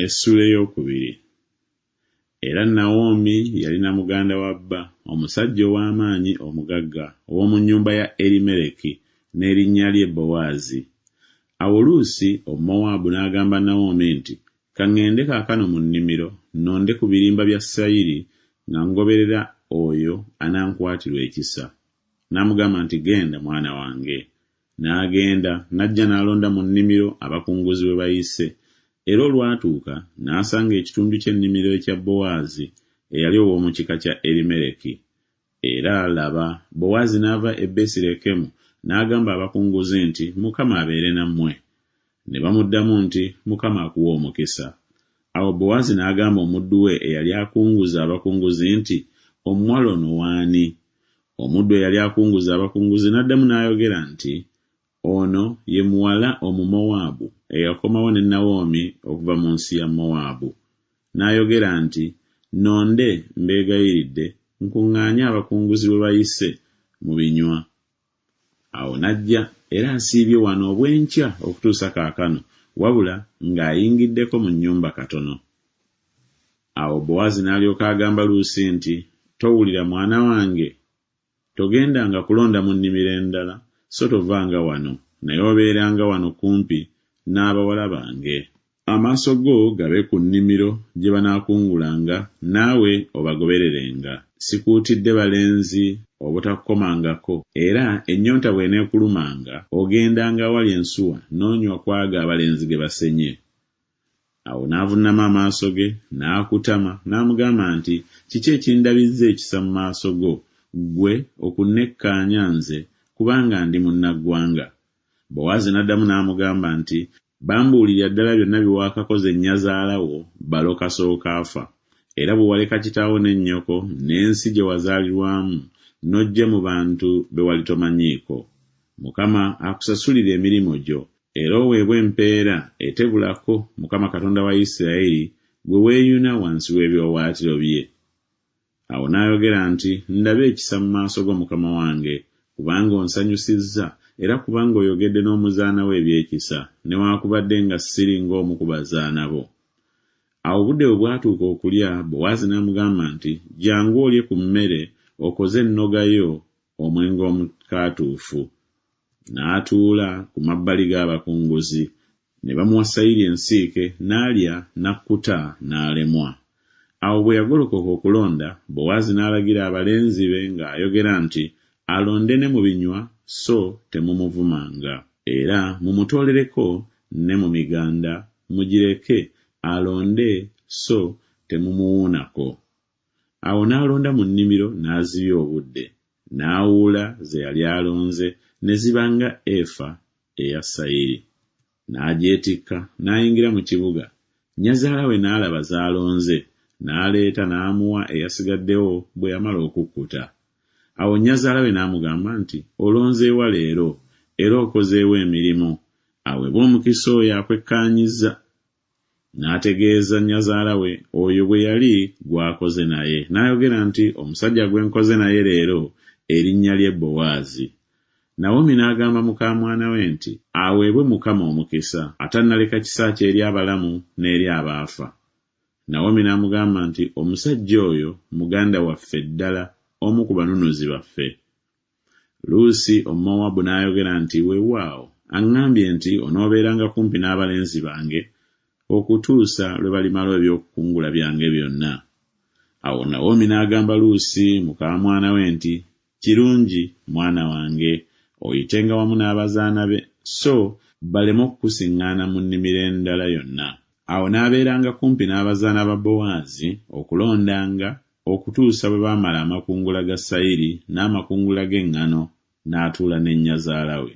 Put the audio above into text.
Essuula ey'okubiri. Era Nawomi yalina muganda wa bba, omusajja ow'amaanyi omugagga, ow'omu nnyumba ya Erimereki, n'erinnya lye Bowaazi. Awo Luusi Omumowaabu n'agamba Nawomi nti Ka ŋŋende kaakano mu nnimiro nnonde ku birimba bya sayiri nga ngoberera oyo anankwatirwa ekisa. N'amugamba nti Genda, mwana wange. N'agenda, n'ajja n'alonda mu nnimiro abakunguzi we bayise, era olwatuuka n'asanga ekitundu ky'ennimiro ekya Bowaazi, eyali ow'omu kika kya Erimereki. Era, laba, Bowaazi n'ava e Besirekemu, n'agamba abakunguzi nti Mukama abeere nammwe. Ne bamuddamu nti Mukama akuwe omukisa. Awo Bowaazi n'agamba omuddu we eyali akunguza abakunguzi nti Omuwala ono w'ani? Omuddu eyali akunguza abakunguzi n'addamu n'ayogera nti Ono ye muwala Omumowaabu eyakomawo ne Nawomi okuva mu nsi ya Mowaabu. N'ayogera nti Nnonde, mbeegayiridde, nkuŋŋaanye abakunguzi we bayise mu binywa. Awo n'ajja, era asiibye wano obw'enkya okutuusa kaakano, wabula ng'ayingiddeko mu nnyumba katono. Awo Bowaazi n'alyoka agamba Luusi nti Towulira, mwana wange? Togendanga kulonda mu nnimiro endala, so tovanga wano, naye obeeranga wano kumpi n'abawala bange. Amaaso go gabe ku nnimiro gye banaakungulanga, naawe obagobererenga. Sikuutidde balenzi obutakukomangako? Era ennyonta bw'eneekulumanga, ogendanga awali ensuwa n'onywa ku ago abalenzi ge basenye. Awo n'avunnama amaaso ge, n'akutama, n'amugamba nti Kiki ekindabizza ekisa mu maaso go, ggwe okunnekkaanya nze, kubanga ndi munnaggwanga? Bowaazi n'addamu n'amugamba nti Bambuulirira ddala byonna bye waakakoze nnyazaala wo balo kasooka afa, era bwe waleka kitaawo ne nnyoko n'ensi gye wazaalirwamu, n'ojja mu bantu be wali tomanyiiko. Mukama akusasulire emirimu gyo, era oweebwe empeera etebulako Mukama Katonda wa Isiraeri gwe weeyuna wansi w'ebiwaawaatiro bye. Awo n'ayogera nti Ndabe ekisa mu maaso go, mukama wange, kubanga onsanyusizza, era kubanga oyogedde n'omuzaana wo eby'ekisa, newakubadde nga siri ng'omu ku bazaana bo. Awo obudde bwe bwatuuka okulya, Bowaazi n'amugamba nti Jjangu olye ku mmere, okoze ennoga yo omwenge omukaatuufu. N'atuula ku mabbali g'abakunguzi, ne bamuwa sayiri ensiike, n'alya n'akkuta n'alemwa. Awo bwe yagolokoka okulonda, Bowaazi n'alagira abalenzi be ng'ayogera nti Alonde ne mu binywa, so temumuvumanga. Era mumutoolereko ne mu miganda, mugireke alonde, so temumuwuunako. Awo n'alonda mu nnimiro n'azibya obudde, n'awuula ze yali alonze, ne ziba nga efa eya sayiri. N'agyetikka, n'ayingira mu kibuga. Nnyazaala we n'alaba z'alonze, n'aleeta n'amuwa eyasigaddewo bwe yamala okukkuta. Awo nnyazaala we n'amugamba nti Olonze wa leero, era okoze wa emirimu? Aweebwe omukisa oyo akwekkaanyizza. N'ategeeza nnyazaala we oyo bwe yali gw'akoze naye, n'ayogera nti Omusajja gwe nkoze naye leero, erinnya lye Bowaazi. Nawomi n'agamba mukaamwana we nti Aweebwe Mukama omukisa, atannaleka kisa kye eri abalamu n'eri abaafa. Nawomi n'amugamba nti Omusajja oyo muganda waffe ddala, omu ku banunuzi baffe. Luusi Omumowabu n'ayogera nti Weewaawo, aŋŋambye nti Onoobeeranga kumpi n'abalenzi bange okutuusa lwe balimala eby'okukungula byange byonna. Awo Nawomi n'agamba Luusi mukaamwana we nti Kirungi, mwana wange, oyitenga wamu n'abazaana be, so baleme okukusiŋŋaana mu nnimiro endala yonna. Awo n'abeeranga kumpi n'abazaana ba Bowaazi okulondanga, okutuusa bwe baamala amakungula ga sayiri n'amakungula g'eŋŋano, n'atuula ne nnyazaala we.